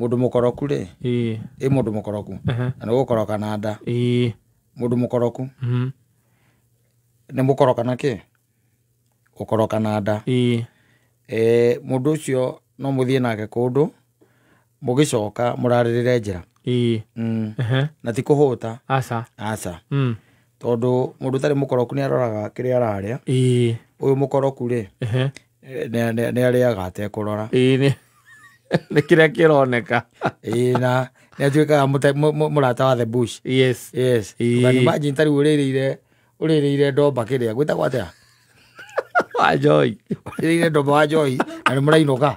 Mũndũ mũkoroku rĩ, Ĩĩ. ĩ mũndũ mũkoroku Ehe. na nĩ gũkoroka na nda. Ĩĩ. Mũndũ mũkoroku Mhm. nĩ mũkoroka na kĩ? Gũkoroka na nda. Ĩĩ. Mũndũ ũcio no mũthiĩ nake kũndũ mũgĩcoka mũrarĩrĩre njĩra. Ĩĩ. Ehe. Na ti kũhũta. Aca. Aca. Mm. Tondũ mũndũ ũtarĩ mũkoroku nĩ aroraga kĩrĩa ararĩa. Ĩĩ. Ũyũ mũkoroku rĩ, Ehe. nĩ arĩaga atekũrora. Ĩĩ nĩ kĩrĩa kĩroneka. Ĩĩ, na nĩ atuĩkaga mũrata wa the bush. Yes. Yes. Ĩĩ. Ũkani imagine ta rĩu ũrĩrĩire ndomba kĩrĩa gwĩtagwo atĩa? Wa njohi. Ũrĩrĩire ndomba wa njohi na nĩ mũrainũka.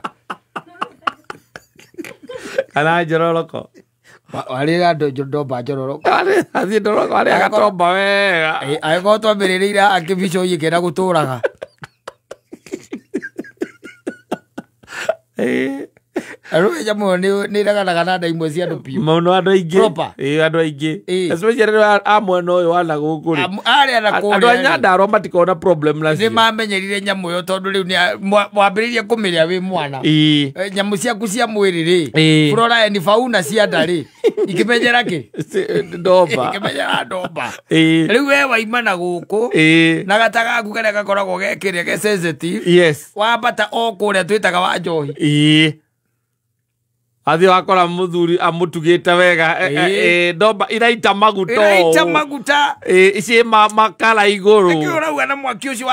Kana njororoko. Warĩra ndomba njororoko. Athiĩ njororoko arĩa gatomba wega. Angĩkorwo twambĩrĩrĩire haha kĩbico gĩkĩenda gũtũraga. Ĩĩ. Rĩu nyamũ ĩyo nĩ ĩreganaga na nda imwe cia andũ biũ. Mũno andũ aingĩ. Proper. Ĩĩ, andũ aingĩ. Ĩĩ. Especially rĩrĩa a mwena ũyũ wa na gũkũ rĩ. Arĩa na Andũ a kũrĩa rĩ, Nyandarua matikoragwo na problem nĩ nacio. mamenyerire nyamũ ĩyo tondũ rĩu wambĩrĩirie kũmĩrĩa wĩ mwana. Ĩĩ. Nyamũ ciaku cia mwĩrĩ rĩ, Ĩĩ. flora and fauna cia nda rĩ, ikĩmenyera kĩ? Ndomba. Ikĩmenyera ndomba. Ĩĩ. Rĩu we waima na gũkũ Ĩĩ. na gata gaku karĩa gakoragwo gekĩrĩa ge sensitive, Yes. wambata o kũrĩa twĩtaga wa njohi. Ĩĩ. Athiĩ wakora mũthuri amũtugĩte wega. Ĩĩ. Ndomba iraita maguta Ĩraita ũũ. maguta. Ĩĩ, ciĩ makara igũrũ. Nĩkĩo ũrauga na mwaki ũcio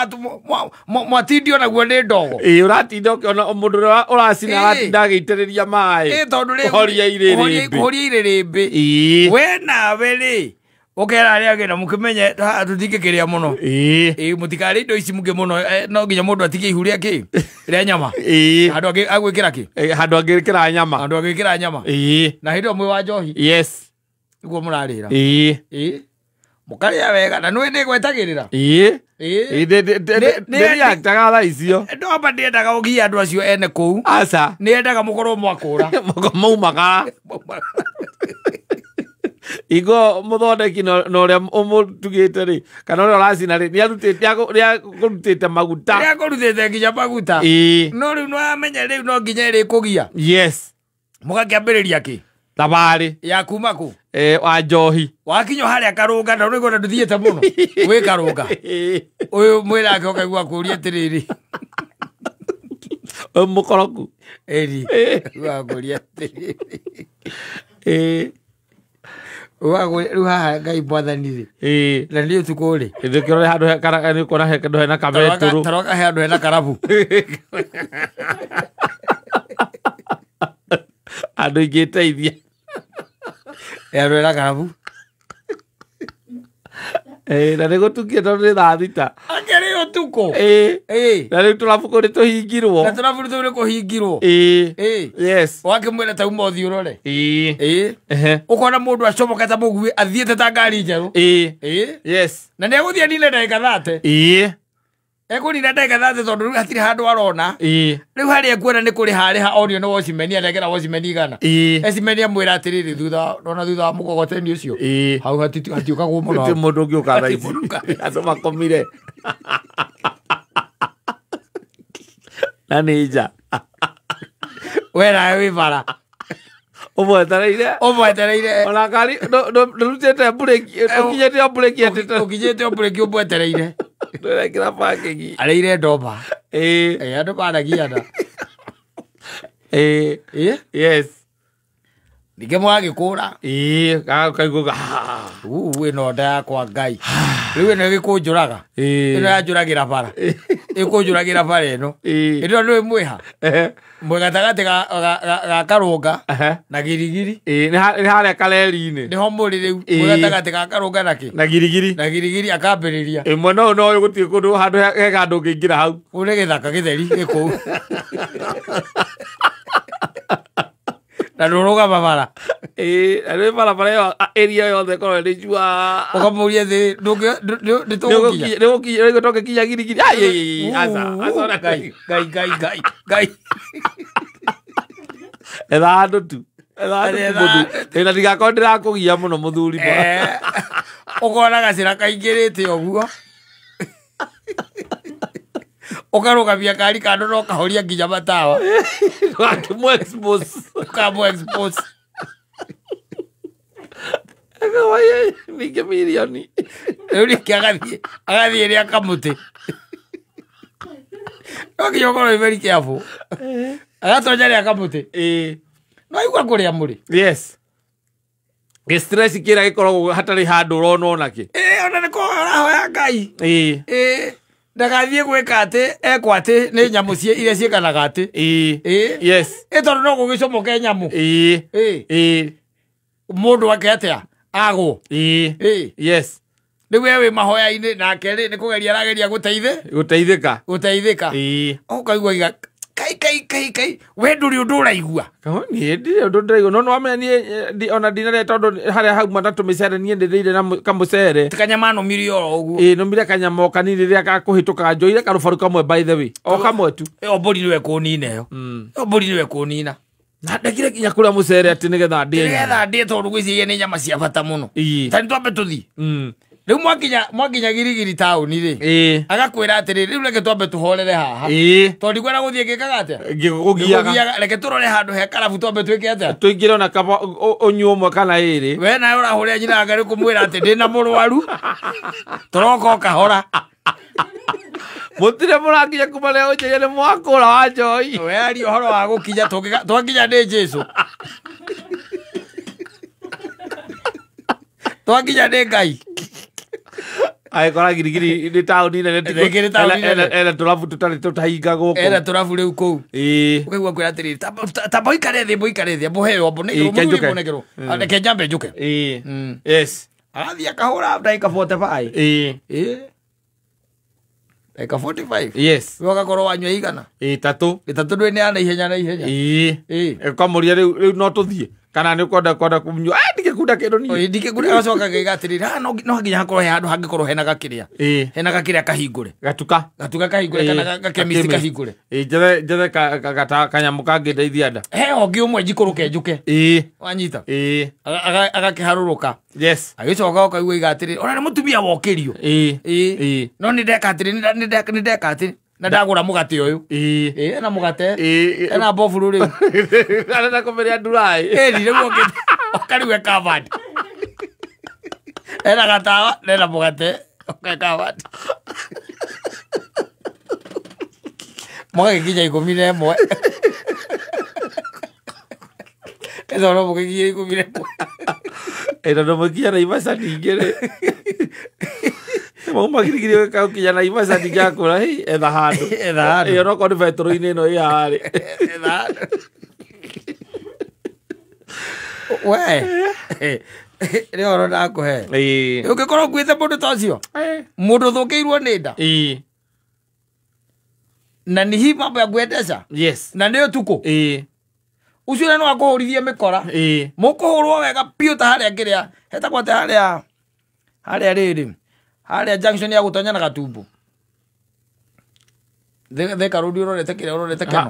mwatindio naguo nĩ ndogo. Ĩĩ, ũratinda ũkĩona mũndũ ũrĩa ũracina Ĩĩ. aratinda agĩitĩrĩria maĩ. Ĩĩ, tondũ rĩu Kũhoria irĩrĩmbĩ. kũhoria irĩrĩmbĩ. Ĩĩ. We nawe rĩ, ũkera arĩa angĩ na mũkĩmenye haha tũtingĩkĩrĩa mũno. Ĩĩ. Ĩĩ, mũtikarĩe indo ici mũngĩ mũno, no nginya mũndũ atigie ihu rĩa kĩ? Rĩa nyama. Ĩĩ. Handũ agwĩkĩra kĩ? Ĩĩ, handũ angĩkĩra nyama. Handũ agwĩkĩra nyama. Ĩĩ. Na hĩndĩ ĩyo mwĩ wa njohi. Yes. Nĩguo mũrarĩra. Ĩĩ. Ĩĩ. Mũkarĩa wega na nĩũĩ nĩgwetagĩrĩra. Ĩĩ. Ĩĩ. Ĩĩ, ndĩreactaga thaa icio. Ndomba ndĩendaga ũgie andũ acio ene kũu. Aca. Nĩendaga mũkorwo mwakũra. Maumagara. Ingo mũthondeki na ũrĩa ũmũtugĩte rĩ, kana ũrĩa ũracina rĩ, nĩakũrutĩte maguta. Nĩakũrutĩte nginya maguta. Ĩĩ. No rĩu nĩwamenya rĩu no nginya ĩrĩkũgia. Yes. Mũgakĩambĩrĩria kĩ? Thabarĩ. Ya kuma kũ? Wa njohi. Wakinya harĩa karũnga na ũrĩguo na ndũthiĩte mũno. Wĩ karũnga. Ũyũ mwĩrake ũkaigua kũũria atĩrĩrĩ. Ũyũ mũkoroku. Ĩri. Ũkaigua kũũria atĩrĩrĩ. Ĩĩ. Rĩu haha Ngai mwathani rĩ. Ĩĩ. Na nĩ ũtukũ rĩ. Ndũkĩrore handũ he kara, nĩ ũkuona he handũ hena kabetũrũ. Taroka he handũ hena karabu. Andũ ingĩteithia. He handũ hena karabu. Ĩĩ, na nĩ gũtukie tondũ nĩ thaa thita. Akĩrĩ ũtukũ. Ĩĩ. Ĩĩ. Na rĩu tũrabu kũu nĩ tũhingirwo. Na tũrabu tũu nĩ kũhingirwo. Ĩĩ. Ĩĩ. Yes. Wakĩmwĩra tauma ũthiĩ ũrore. Ĩĩ. Ĩĩ. Ehe. Ũkona mũndũ acomoka ta mũguĩ athiĩte ta ngari njerũ. Ĩĩ. Ĩĩ. Yes. Na nĩ egũthiĩ anine ndagĩka 30. Ĩĩ. Ekũnina ndagĩka 30 tondũ rĩu hatirĩ handũ arona. Ĩĩ. Rĩu harĩa ekuona nĩ kũrĩha arĩha onio nĩ watchman anengera watchman igana. Ĩĩ. Watchman amwĩra atĩrĩrĩ, ndona thutha wa mũkokoteni ũcio. Ĩĩ. Hau hatiũkagwo mũno. Gũtirĩ mũndũ ũngĩũka thaa Hatirĩ ici. mũndũ ũka. Andũ makomire. Na nĩ nja. We nawe wĩ bara. Ũmwetereire. Ũmwetereire. Ona ngari, ndũrutĩte mburĩki, ũkinyĩte o mburĩki atĩ Ũkinyĩte o mburĩki ũmwetereire. Ndũrekĩra parking. Arĩire ndomba. Ĩĩ. Ĩĩ, andũ managiana. Ĩĩ. Ĩĩ. Yes. Ningĩ mũgagĩkũra. Ĩĩ, kaigua Uu, ĩno nda yakwa Ngai. Rĩu ĩno ĩgĩkũnjũraga. Ĩĩ. Ĩno yanjũragĩra bara. Ĩkũnjũragĩra bara ĩno. Ĩĩ. Ĩno nĩũĩ mwĩha. Ehe. Mwĩ gatagatĩ ga karũnga Ehe. na girigiri. Ĩĩ, nĩ harĩa kareri-inĩ. Nĩho mũrĩ rĩu. Ĩĩ. Mwĩ gatagatĩ ga karũnga na kĩ? Na girigiri. Na girigiri akambĩrĩria. Ĩĩ, mwena ũyũ no ũyũ gũtirĩ kũndũ handũ he handũ ũngĩingĩra hau. Kũu nĩ gĩthaka gĩtheri gĩkũu. Na ndũrũgama bara. Ĩĩ, na nĩ barabara ĩyo, area yothe ĩkoragwo ĩrĩ cua. Ũkamũria thĩ, nĩ tũgũkinya. Nĩ gũkinya, nĩ tũgũkinya girigiri. Ai, ai, ai, aca, aca, ona Ngai, Ngai, Ngai, Ngai, Ngai. Etha handũ tu. Etha handũ tu Etha mũthuri. Ĩĩ, na ndigakorwo ndĩrakũgia mũno mũthuri. Ũkona gacĩra kaingĩrĩte ũguo. Ũkarũgamia kari kando na ũkahoria nginya matawa. Wakĩmũ expose. Ũkamũ expose. Akawaye ningĩ mirioni. Rĩu rĩngĩ agathiĩ rĩa kamũtĩ. No nginya ũkorwo wĩ very careful. Agatonya rĩa kamũtĩ. Ĩĩ. No aigua kũrĩa mũrĩ. Yes. Gĩ-stress kĩrĩa gĩkoragwo hatarĩ handũ ũronwo nakĩ. Ĩĩ ona nĩ kũhoya ũrahoya Ngai. Ĩĩ. Ĩĩ. Ndagathiĩ gwĩka atĩ ekwo atĩ nĩ nyamũ iria ciĩkanaga atĩ. Ĩĩ. Ĩĩ. Yes. Ĩ tondũ no gũgĩcomoke nyamũ. Ĩĩ. Ĩĩ. Ĩĩ. Mũndũ ake atĩa? Agwo. Ĩĩ. Ĩĩ. Yes. Rĩu we wĩ mahoya-inĩ nake rĩ nĩ kũgeria arageria Gũteithĩka. gũteithĩka. Ĩĩ. Ũkaigua iga kai kai kai kai we ndũrĩ ũndũ ũraigua. Niĩ ndirĩ ũndũ ndĩraigua no nĩwamenya niĩ ona ndinarĩa tondũ harĩa hauma na tũmĩcere niĩ ndĩrĩire na kamũcere. Ti kanyama nũmire oro ũguo. Ĩĩ nũmire kanyama o kanini rĩrĩa gakũhĩtũkaga njoire karũbaru kamwe by the way. O kamwe tu. Ĩyo mbũri nĩwe kũnina ĩyo. Ĩyo mbũri nĩwe kũnina. Na ndekire nginya kũrĩa mũcere atĩ nĩgetha ndĩe. Nĩgetha ndĩe tondũ ngwĩciria nĩ nyama cia bata mũno. Ĩĩ. Ta nĩtwambe tũthiĩ. Rĩu mwakinya Girigiri taũni rĩ. Ĩĩ. Agakwĩra atĩrĩrĩ rĩu reke twambe tũhorere haha. Ĩĩ. Tondũ ndikwenda gũthiĩ ngĩkaga atĩa? Ngĩkũgiaga. Reke tũrore handũ he karabu twambe twĩke atĩa? Tũingĩre ona kaba ũnyue ũmwe kana ĩrĩ. We nawe ũrahũrĩra nyina wake nĩ kũmwĩra atĩ ndĩna mũrwaru. Tũroka o kahora. Mũtirĩ mũrakinya kuma rĩa ũnjĩrie nĩ mwakũra wa njohi. We aria ũhoro wa gũkinya twakinya nĩ Jesũ. Twakinya nĩ Ngai. Agĩkora Girigiri nĩ taũni nene Rĩngĩ nĩ taũni nene. ena tũrabu tũtarĩ tũtahingagwo kũu. Ena tũrabu rĩu kũu. Ĩĩ. Ũkaigua kwĩra atĩrĩrĩ tamba ũikare thĩ mũikare thĩ mũheo Ĩĩ, mũnekerwo ke njũke. mũnekerwo. Reke njambe njũke. Ĩĩ. Yes. Agathiĩ akahũra ndagĩka 45. Ĩĩ. Ĩĩ. Ndagĩka 45. Yes. We ũgakorwo wanyua igana. Ĩĩ tatũ. Ĩtatũ ndwĩneana ihenya na ihenya. Ĩĩ. Ĩĩ. Ũkamũria rĩu no tũthiĩ kana nĩ ũkwenda kwenda kũnyua. Ndingĩkunda kĩndũ niĩ. Ĩĩ ndingĩkunda agacoka akauga atĩrĩrĩ haha no nginya hakorwo he handũ hangĩkorwo hena gakĩrĩa. Ĩĩ. Hena gakĩrĩa kahingũre. Gatuka. Gatuka kahingũre kana gakemist kahingũre. Ĩĩ njethe kanyamũ kangĩndeithia nda. He ũngĩ ũmwe njikũrũke njũke. Ĩĩ. Wanyita. Ĩĩ. Agakĩharũrũka. Yes. Agĩcoka ũkaigua iga atĩrĩrĩ ona nĩ mũtumia wokĩrio. Ĩĩ. Ĩĩ. Ĩĩ. No nĩ ndeka atĩrĩ nĩ ndeka atĩ na ndagũra mũgate ũyũ. Ĩĩ. Ĩĩ ena mũgate. Ĩĩ. Ena mboburu rĩu. Arenda kũmĩrĩa ndurai. Ĩĩ rĩu okĩte. Ũkarĩu e covered. Ena gatawa na ena mũgate. Ũke covered. Mũgagĩkinya 11. Ethoro mũgĩkinya 11. Ĩĩ tondũ mũkinya Naivasha ningĩ rĩ. Mauma Girigiri ũgĩkinya Naivasha ningĩ akũra hĩ etha handũ. Etha handũ. Ĩĩ onokorwo nĩ betũrũ-inĩ ĩno ĩ haha rĩ. Etha handũ. We. Nĩ ũhoro ndakũhe. Ĩĩ. Ũngĩkorwo ũkuĩte mũndũ ta ũcio. Mũndũ ũthũkĩirwo nĩ nda. Ĩĩ. Na nĩ hi mambo ya kuendesha. Yes. Na nĩ ũtukũ. Ĩĩ. Ũcio no akũhũrithie mĩkora. Ĩĩ. Mũkũhũrwo wega biũ ta harĩa kĩrĩa. Hetagwo atĩ harĩa rĩrĩ. Harĩa junction ya gũtonya na Gatumbo. Thika road ũrorete kĩrĩa ũrorete kĩno.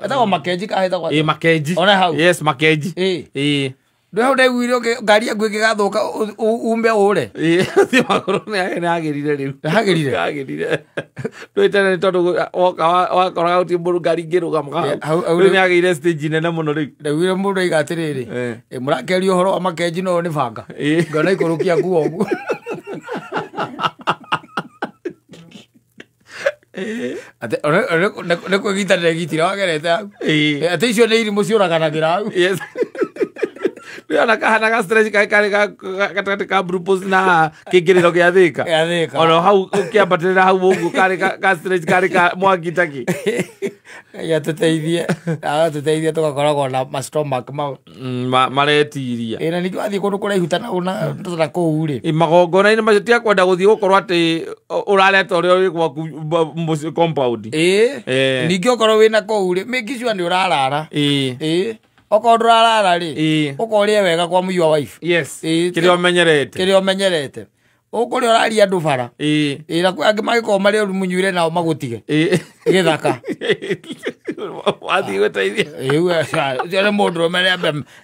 Hetagwo Makenji ka hetagwo atĩa? Ĩĩ Makenji. Ona hau. Yes Makenji. Ĩĩ. Ĩĩ. Ndũ hau ndaiguire ngari yaku ĩngĩgathũka ume ũre. Ĩĩ thiĩ magũrũ nĩ agĩrire rĩu. Nĩhagĩrire? Nĩhagĩrire. Ndũĩ tene nĩ tondũ woka wakoraga gũtirĩ mũndũ ngari ingĩrũgama Hau hau. Rĩu nĩagĩire stage nene mũno rĩu. Ndaiguire mũndũ aiga atĩrĩrĩ. Mũrakeria ũhoro wa Makenji no nĩ banga. Ĩĩ. Ngona ikũrũkia nguo ũguo. Atĩ nĩ kwĩgita ndegitire wagerete hau. Ĩĩ. Atĩ icio nĩ irimũ ciũraganagĩra hau. Yes. Nĩ kahana ga stretch karĩ gatagatĩ ka Blue Post na kĩingĩrĩro gĩa Thika. Gĩa Thika. Ona hau ũkĩambatĩrĩra hau ũguo karĩ ka stretch karĩ ka mwaki taki. Ngai atũteithie. Agatũteithie tũgakoragwo na ma stomach mau. Maretiria. Ĩĩ na ningĩ wathiĩ kũndũ kũraihu ta na kũu rĩ. Ĩ magongona-inĩ macio ti akwenda gũthiĩ gũkorwo atĩ ũrareta ũrĩa ũrĩ gwaku compound. Ĩĩ. Ningĩ okorwo wĩna kũu rĩ, make sure nĩ ũrarara. Ĩĩ. Ĩĩ. Okorwo ndũrarara rĩ, Ĩĩ. ũkorwo ũrĩe wega kwa mũiywa wife. Yes. Ĩĩ. Kĩrĩa ũmenyerete. Kĩrĩa ũmenyerete. Ũkũrĩa ũraria andũ bara. Ĩĩ. Ĩĩ na kwĩ angĩ mangĩkorwo marĩ ũru mũnyuire nao magũtige. Ĩĩ. Gĩthaka. Wathiĩ gũteithia. Ĩĩ ũcio nĩ mũndũrũme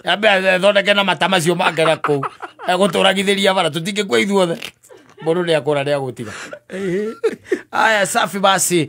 nĩambe athondeke na mata macio make na kũu. Egũtũragithĩria bara tũtingĩkua ithuothe. Mũndũ nĩakũra nĩagũtiga. Aya safi basi.